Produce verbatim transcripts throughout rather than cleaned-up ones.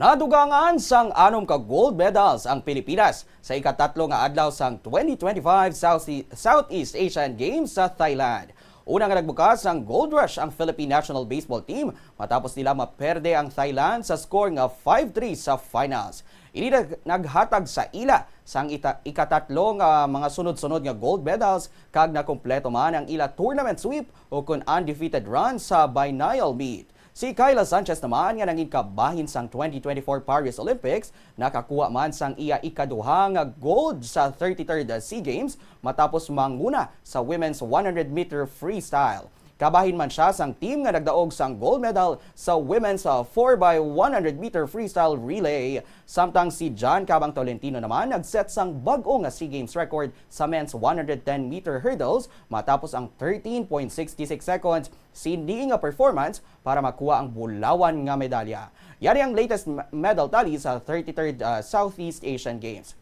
Nadugangan sang anom ka gold medals ang Pilipinas sa ikatatlo nga adlaw sang twenty twenty-five South-, Southeast Asian Games sa Thailand. Una nga nagbukas ang gold rush ang Philippine National Baseball Team matapos nila maperde ang Thailand sa score nga five three sa finals. Ini nag-, naghatag sa ila sang ita-, ikatatlo nga mga sunod-sunod nga gold medals kag nakumpleto man ang ila tournament sweep o kun undefeated run sa biennial meet. Si Kayla Sanchez naman nga nangin kabahin sang twenty twenty-four Paris Olympics nakakuha man sang iya ikaduha nga gold sa thirty-third SEA Games matapos manguna sa women's one hundred meter freestyle. Kabahin man siya sang team nga nagdaog sang gold medal sa women's, uh, four by one hundred meter freestyle relay, samtang si John Cabang Tolentino naman nag-set sang bag-o nga SEA Games record sa men's one hundred ten meter hurdles matapos ang thirteen point six six seconds sini nga performance para makuha ang bulawan nga medalya. Yari ang latest m-, medal tally sa thirty-third, uh, Southeast Asian Games.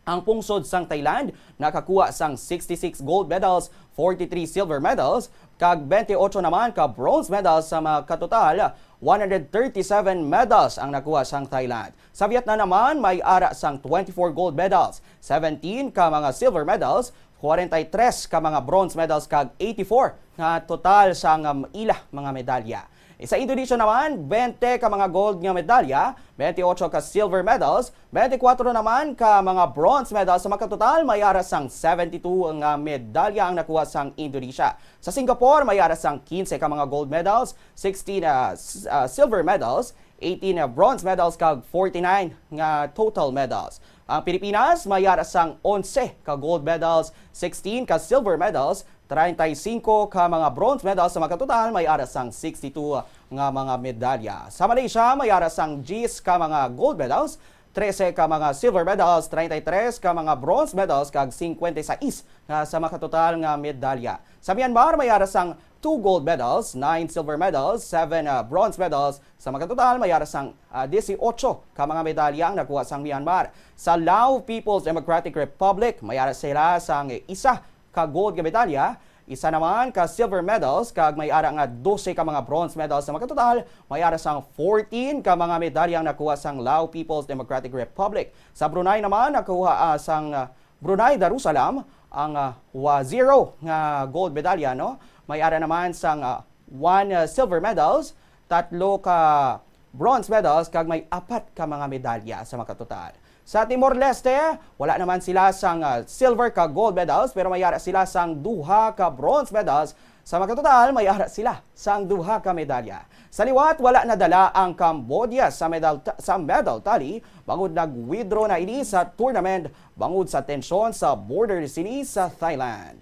Ang pungsod sang Thailand nakakuha sang sixty-six gold medals, forty-three silver medals, kag twenty-eight naman ka bronze medals. Sa mga katotal, one hundred thirty-seven medals ang nakuha sang Thailand. Sa Vietnam naman, may ara sang twenty-four gold medals, seventeen ka mga silver medals, forty-three ka mga bronze medals, kag eighty-four nga total sang, um, ila mga medalya. Sa Indonesia naman, twenty ka mga gold nga medalya, twenty-eight ka silver medals, twenty-four naman ka mga bronze medals. Sa makatotal, may ara sang seventy-two nga medalya ang nakuha sang Indonesia. Sa Singapore, may ara sang quince ka mga gold medals, sixteen, ah, s-, ah, silver medals, eighteen, ah, bronze medals, kag forty-nine nga total medals. Ang Pilipinas may ara sang onse ka gold medals, sixteen ka silver medals, treinta y cinco ka mga bronze medals. Sa makatotal, may ara sang sixty-two nga mga medalya. Sa Malaysia, may ara sang diyes ka mga gold medals, trese ka mga silver medals, treinta y tres ka mga bronze medals, kag cincuenta y seis nga sa makatotal nga medalya. Sa Myanmar, may ara sang two gold medals, nine silver medals, seven, ah, bronze medals. Sa makatotal, may ara sang, ah, dieciocho ka mga medalya ang nakuha sang Myanmar. Sa Lao People's Democratic Republic, may ara sila sang isa ka gold nga medalya, isa naman ka silver medals, kag may ara nga dose ka mga bronze medals. Sa makatotal, may ara sang fourteen ka mga medalya ang nakuha sang Lao People's Democratic Republic. Sa Brunei naman, nakuha, ah, sang, ah, Brunei Darussalam ang, ah, wa-, zero nga gold medalya, no? May ara naman sang, ah, one, ah, silver medals, tatlo ka bronze medals, kag may apat ka mga medalya sa makatotal. Sa Timor-Leste, wala naman sila sang, ah, silver ka gold medals, pero may ara sila sang duha ka bronze medals. Sa makatotal, may ara sila sang duha ka medalya. Sa liwat, wala nadala ang Cambodia sa medal ta-, sa medal tally, bangod nag-withdraw na ini sa tournament bangod sa tensyon sa border sini sa Thailand.